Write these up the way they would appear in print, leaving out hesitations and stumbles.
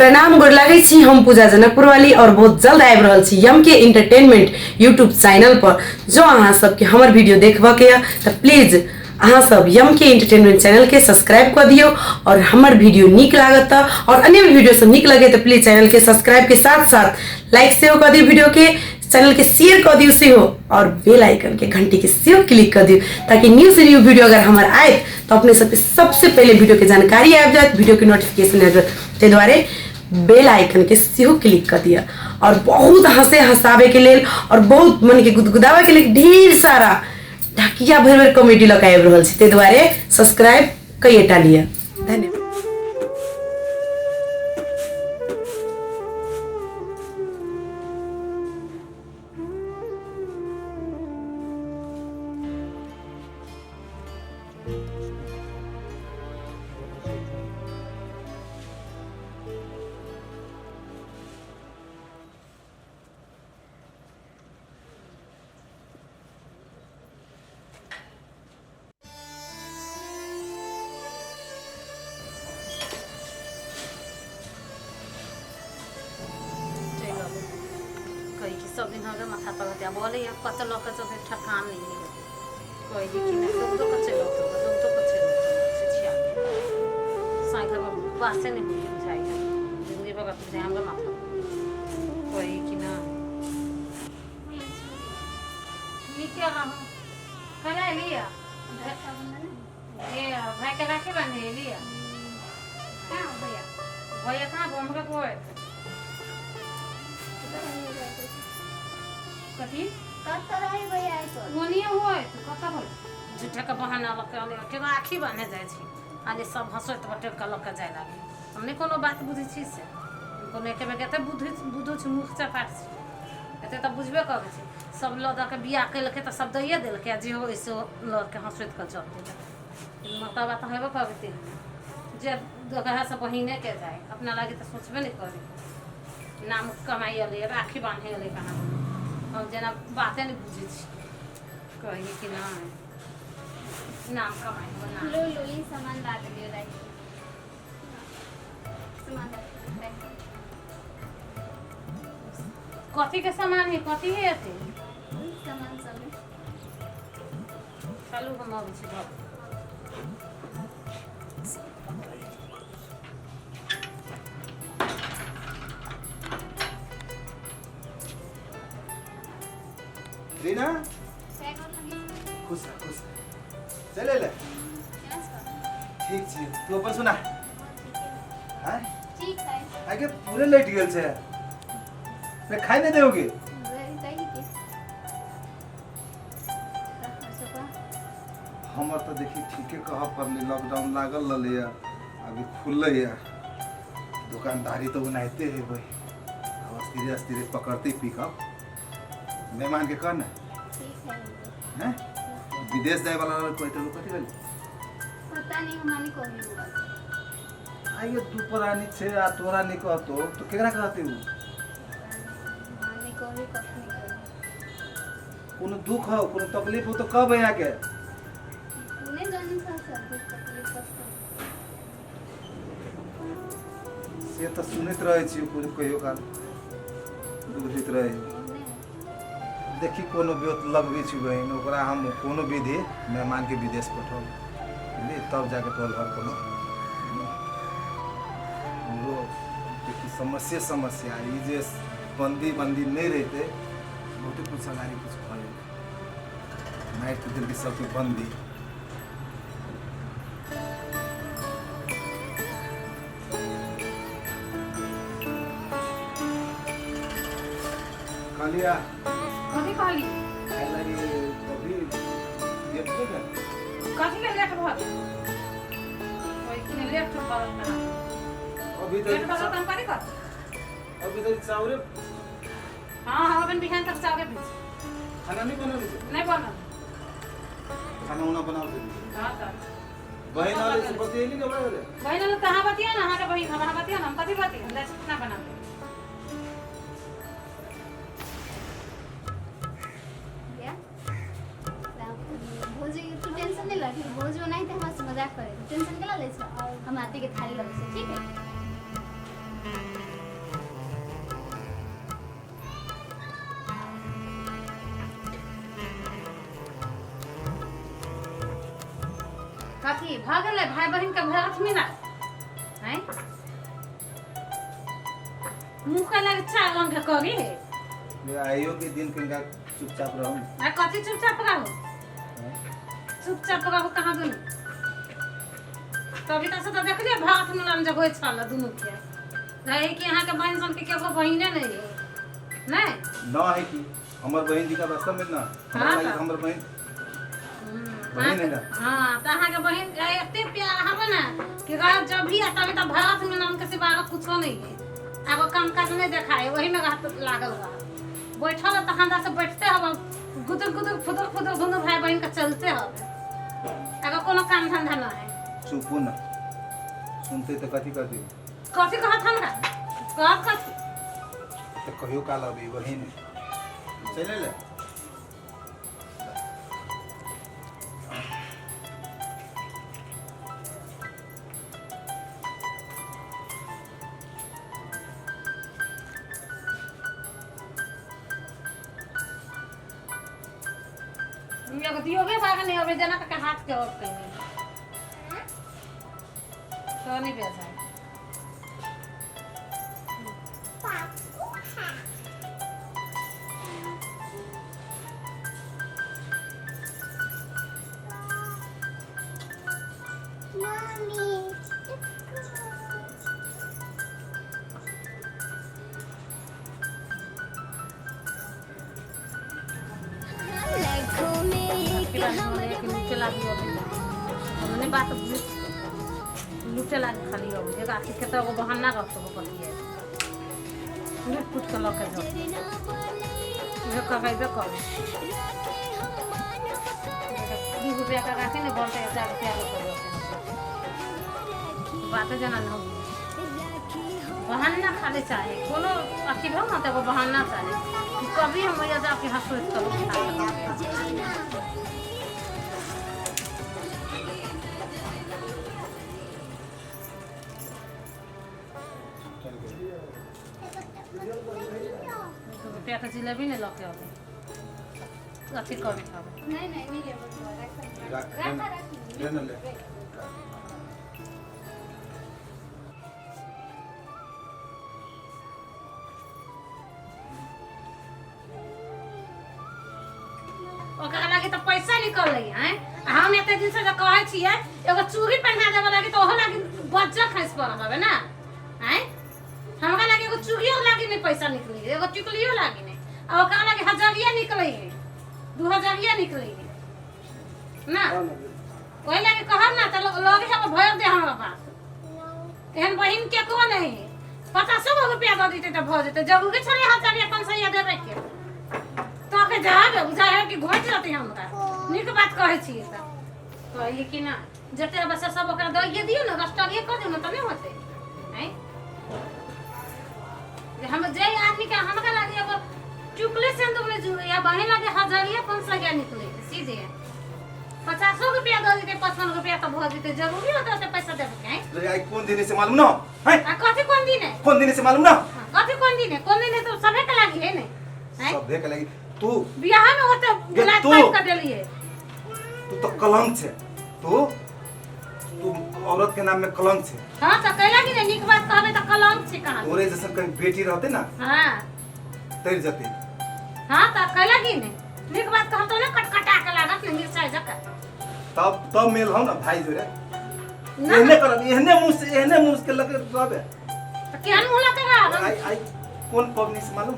प्रणाम, गोर लागै छी। हम पूजा जनकपुर वाली और बहुत जल्द आबि रहल छी यम के एंटरटेनमेंट यूट्यूब चैनल पर। जो अहाँ सबके हमर वीडियो देखबऽ के यऽ तऽ प्लीज अहाँ सब यम के एंटरटेनमेंट चैनल के सब्सक्राइब कऽ दियौ और हमर वीडियो नीक लागत तऽ और अन्य भी वीडियो सब नीक लगे तऽ प्लीज चैनल के सब्सक्राइब के साथ साथ लाइक सेहो कऽ दियौ, वीडियो के चैनल के शेयर कऽ दियौ सेहो और बेल आइकन के घंटी के सेहो क्लिक कऽ दियौ, ताकि न्यू से न्यू वीडियो अगर हमर आयत तऽ अपने सबके सबसे पहिले वीडियो के जानकारी आबि जायत, वीडियो के नोटिफिकेशन आबि जायत। ताहि दुआरे बेल आइकन के सेहो क्लिक कऽ दिअ। और बहुत हंसे हंसाबे के लेल और बहुत मन के गुदगुदाबे के लेल ढेर सारा ढकिया भरि भरि कॉमेडी लऽ के आबि रहल छी, ताहि दुआरे सब्सक्राइब कइएटा लिअ। धन्यवाद। कही कि सब दिन हमरा माथा पर हत्या बोले या कत लऽ के चलते ठकान नहीं है। कही कि ना लोग तो कच्चे लोग तो लोग तो कच्चे लोग तो से छिया साई घर में बासे नहीं हुई जाए जिंदगी भर जाए हमरा माथा कही कि ना नीके रहूं। कना लिया ये भाई के राखी बांधे लिया। कहाँ भैया? भैया कहाँ हमरा कोई कथी कत रहे भैया आई पर? ओनिए होय तो कत होय झूठे के बहाना लऽ के अने केगो आँखि बान्हे जाइ छी आने सब हँसैत बटे के लऽ के जाय लागे। हम नहि कोनो बात बुझै छी से कोनो एके बेर एते बुझै बुझै छी, मुख चपाट छी, एते तऽ बुझबे करै छी। सब लऽ दऽ के बियाह केलकै तऽ सब दैए देलकै आ जे होइ से लऽ के हँसैत कऽ चल देलकै। मरतबा तऽ हेबे करतै जे दोकरासँ बहिनेके जाइ अपना लागी तऽ सोचबे नहि करी। नाम कमाइ अलै राखी बान्हे अलै कहाँ हम जेना बाते नहि बुझै छी। कही कि नहि नाम कमाइ हो नाम। लो लो, ई सामान ला दियो राखी सामान ला दियो राखी। कथी के सामान है? कथी है अथी? सामान सब है। चलू हम अबै छी घर। रीना। क्या कर लगी? खुश रह, खुश रह। चले ले। केना छौ? ठीक छी, तू अपन सुना। हाँ, हैं? ठीक है। आगे पूरे लेट गेल छे ने, खाइ नहीं देओगे? कही के हमर तऽ देखी ठीके कहऽ पड़लै, लॉकडाउन लागल रहलैए, अभी खुललैए, दुकानदारी तऽ ओनाहिते हेबै। आब अस्थिरे अस्थिरे पकड़तै पिकअप। मेहमान के कह ने। ठीक है। हैं, विदेश जाए वाला रहल कहते, कथी भेलै? पता नहीं, हमारे को नहीं होगा। आइए दू प्राणी छे आ तोरा नहीं कहतो तो केकरा कहते उ? हमारे को भी कखनी कही। कोनो दुख हो, कोनो तकलीफ हो तो कहबै आके। तू नहीं जानी सा सब दुख तकलीफ सब। से तऽ सुनैत रहै छी, कोनो कहियो काल बुझैत रहै। देखी कोनो ब्योत लगबै छी बहिन, ओकरा हम कोनो विधि मेहमानके विदेश पठाउ बुझलियै, तब जाके तोहर घर कोनो हमरो। देखी समस्या समस्या ई जे बंदी बंदी नहीं रहते बहुते कुछ अगाडि कुछ भऽ गेलै, मारि तऽ देलकै सबके बंदी। कहलिया। कथी कहली? खाय लागी अभी लेट हो गेल। कथी के लेट भऽ गेल? ओहि किने लेट भऽ गेल कहाँ? अभी लेट भऽ गेल तऽ तऽ हम कथी करब? अभी तऽ चाउरे। हाँ हाँ, अपन बिहान तक चावले भेज। खाना नहीं बनल छै? नहीं बनल। खाना उना बनाओ दे। हाँ तऽ बहिन आले से बतियेली ने बड़ा गेलै। बहिन तऽ अहाँ बतिया ने, अहाँके बहिन हम, अहाँ बतिया ने, हम कथी बतिया? हम जाइ छी खाना बनाबै। भैया, भौजी तू टेंशन नहीं लगी। भौजी ओनाहिते हमरा से मजाक करे, टेंशन केला लै छ? हम आरती के थाली लगै छै, ठीक है? कथी भऽ गेलै भाय बहिनके भरत मिला आँय मुँह के लग चार रंग के करी है। आइयो के दिन कनिका चुपचाप रहू। आ कथी चुपचाप रहू? चुपचाप रहू कहाँ दुनू? कविता से तो देखलिए भरत मिलन जब होइ छल दुनू के, रहे कि अहाँके बहिन सन के केकरो बहिने नहीं है नहीं न है कि हमर बहिन जी का वास्तव में ना हमरा हाँ लागे तऽ। हमर बहिन बहिन है ना। हाँ, तऽ अहाँके बहिन एते प्यार हवे ना कि रह जब भी आता तभी तऽ भरत मिलन के सिवा आरो कुछो नहीं है। आरो काम काज नहीं देखाए, वही में रहत लागल रह बैठल तऽ हमरा से बैठते हब गुदुर गुदुर फुदुर फुदुर दुनू भाई बहिन के चलते हवे, आरो कोनो काम धंधा न है। चुपू ना, सुनते तऽ कथी कहते? कथी कहत हमरा? कहत कथी? तऽ कहियो काल अभी बहिन चले ले। एगो दियोगे बाग नहीं अबे जना के हाथ के और कहीं तो नहीं बेचा। लूटे लागी अबे हमने बात लूटे लागी खाली अबे एगो आखिर के तो एगो बहाना रहतो हो कहिए लूट पुट के लऽ के जाओ इहे कहबे करू। 2 रुपया का राखी ने बनते 4 रुपया के करू बात जना न हो। बहाना खाली चाहे कोनो अथी भेल ना तऽ एगो बहाना चाहे कि कभी हम मैया जाके हंसोइत करू। रुपया के जिलेबी ने लऽ के अबै अथी करी खाबै। नहीं नहीं नहीं लेबो, राख राख राख ले ना ले। ओकरा लागी तऽ पैसा निकललै हैं, हम एते दिन से जे कहै छियै एगो चूड़ी पहिना देबऽ लागी तऽ ओहो लागी बज्जर खसि पड़ल हवे ना हैं। हमरा लागी एगो चूड़ियो लागी नहीं पैसा निकलै, एगो टिकुलियो लागी नहीं, आ ओकरा लागी हजरिया निकलै है, 2000 निकलै है ना। ओहि लागी कहब ना तऽ लगे हम भरि दे हमरा पास, एहन बहिन केकरो नहीं है। 50 रुपया दऽ दितै तऽ भऽ जेतै, जरूरी छलै हजरिया 500 देबे के तो के जाबे बुझाय है कि घोटि रहतै हमरा। नीक बात कहै छियै तऽ कहियै कि ना जते हबे से सब ओकरा दइए दियौ ने, रस्टरिये कऽ दियौ ने तऽ नहि होतै हैं। जे हम जे आदमी के हमरा लागे एगो चुकले सिंदूर नहीं जुड़े या बहिन लागे हजरिया 500 निकले सीधे 50 रुपया दऽ दितै 55 रुपया तऽ भऽ जेतै, जरूरी होतै ओते पैसा देबे के हैं। रे आई कोन दिन से मालूम ना हैं? आ कथी कोन दिन है? कोन दिन से मालूम ना? कथी कोन दिन है? कोन दिन है तो सभे के लागी है ने हैं? सभे के लागी। तू बियाह में होते गे गुलाब तू। पाइप के देलिए। तू तो कलंक छे, तू तू औरत के नाम में कलंक छे। हां त कहला कि ने नीक बात कहबे त कलंक छे कहां। तोरे जैसन कहीं बेटी रहते ना हां तर जते। हां त कहला कि ने नीक बात कहतो ने कटकटा के लागत ने मिरचाई जका। तब तब मेल हो ना भाई जोरे ना। एहने करब, एहने मुंह से एहने मुंह के लगे रहबे त केहन मुंह लगे रहब? आई आई कोन पबनी से मालूम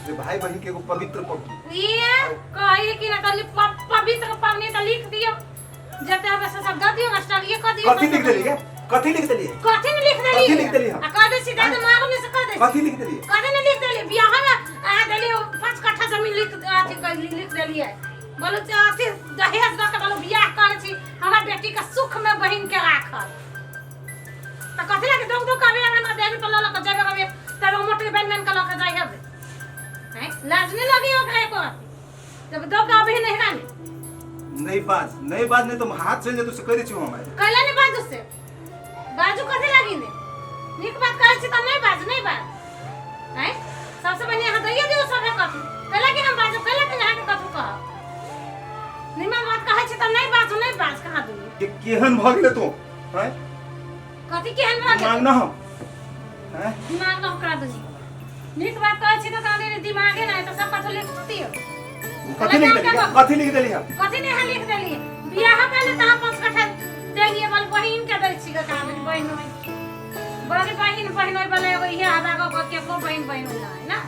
रे भाई बहिन के एगो पवित्र पबनी। ये कही कि ना खाली पवित्र पबनी त लिख दियो, जते हबे से सब द दियो, मास्टर ये कह दियो। कथी लिख देली के? कथी लिख देली? कथी ने लिख देली? कथी लिख देली हम? आ कह दे सीधा तो मांगो ने से कह दे। कथी लिख देली? कथी ने लिख देली? बियाह में आ देली 5 कट्ठा जमीन लिख अथी लिख देली है। बोलो अथी दहेज द के बोलो बियाह करै छी हमरा बेटी के सुख में बहिन के राखल। त कथी लागे दो दो कभी हमरा देबी त ल ल के जेबे कभी तब मोटरी बन बन के ल के जाय हबे हैं। लाज नहीं लगी ओकरा एको जब दो का अभी नहीं रानी नहीं बाज नहीं बाज नहीं तो हाथ चल जाए तो से कह दे छी हम। कहला नहीं बाजू से बाजू कथी लागी ने नीक बात कहै छी त नहीं बाज नहीं बाज हैं। सबसे पहिले यहाँ दैया दियौ सबे कथी कहला कि हम बाजू, कहला कि अहाँके कथू कहब निमन बात कहै छी त नहीं बाजू नहीं बाज कहाँ दुनू। के केहन भऽ गेलै तू हैं? कथी केहन भऽ गेल? दिमाग न हो हैं? दिमाग न ओकरा दही। नीक बात कहै छी तऽ कहली दिमागे नहि तऽ सब कथी लिख दियौ। कथी लिख देली? कथी लिख देली? हम कथी नहि लिख देली। बियाह पहिले तऽ हम 5 कट्ठा देलियै, बल बहिन के दै छी काम, बहिन होय बड़ी बहिन, बहिन होय बले एगो इहे आधा गो केकरो बहिन बहिन होय ना है ना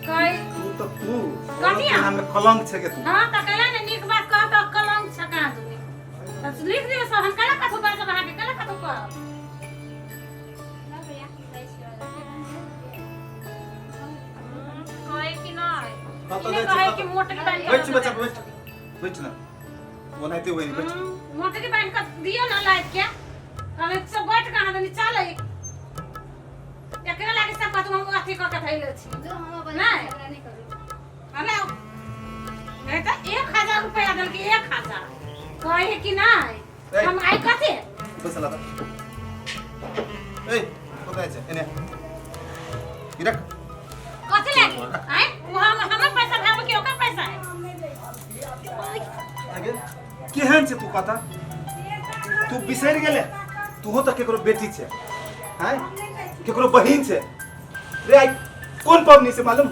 कहै तू तऽ तू कथी? औरत के नाम में कलंक छै के तू। हाँ तऽ कहला ने नीक बात कह तऽ कलंक छ कहाँ दुनी तऽ लिख दियौ सब। हम कहला कथू बाजब अहाँके, कहला कथू कहब। ना भैया, जाइ छी और कहै कि नहि कतऽ ई नहि जाइ छी? कहै कि मोट के बान्हि बैठ बच्चा, बैठ बैठ ना, ओनाहिते वही बैठ। मोट के बान्हि कऽ दियौ ने लाइट के। हम सब बैठ कहाँ दनी चलै एकरा लागे सब कथू हम अथी कऽ के धैले छी। जो हम अपन नहि। झगड़ा नहि करू। अरे नहीं तऽ 1000 रुपया देलकै, 1000 कहै कि नहि। ए। हम आइ कथी बस ला ए, कतऽ छै? एने ई रख। कथी लागी आइ ओ हम हमर पैसा भाव कि ओकर पैसा है? आगे केहन छै तू? कथा तू बिसरि गेले? तूहो तऽ केकरो बेटी छै हैं, केकरो बहिन छै रे। आइ कोन पबनी से मालूम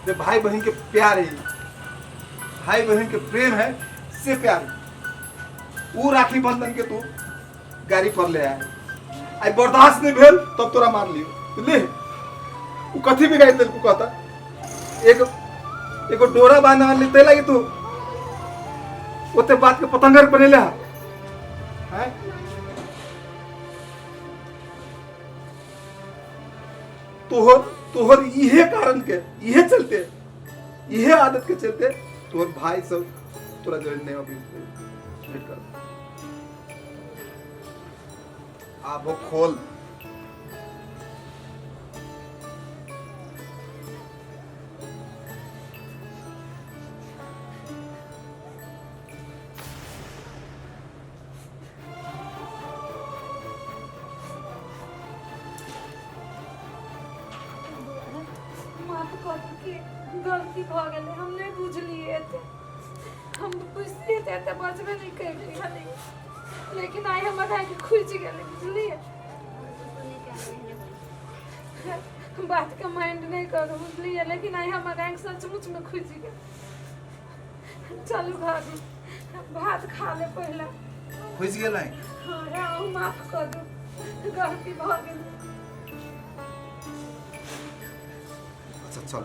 रे? भाई बहिन के प्यार है, भाई बहिन के प्रेम है से प्यार है। ऊ राखी बंधन के तू गाड़ी पर ले आए, आइ बर्दाश्त नहीं भेल तब तोरा मार लियो। बुझली? ऊ कथी बिगाड़ि देलकू कहता? एक एगो डोरा बांधल लेते लागी तू ओते बात के पतंगर बनेले है। तोहर तोहर इहे कारण के, इहे चलते, इहे आदत के चलते तोहर भाई सब तोरा जरे नहीं अभी भेंट कर। आबो खोल। माफ कऽ दू कि गलती भऽ गेलै, हम नहि बुझलियै एते। हम बुझलियै तऽ एते बजबे नहि कयली छलियै, लेकिन आइ हमर आँखि खुजि गेलै, बुझलियै? बातके माइंड नहि करू, बुझलियै? लेकिन आइ हमर आँखि सचमुचमे खुजि गेल। चलू भाभी, भात खा ले पहिले। खुजि गेल आँखि? हँ, अहूँ माफ कऽ दू, गलती भऽ गेल। अच्छा चल।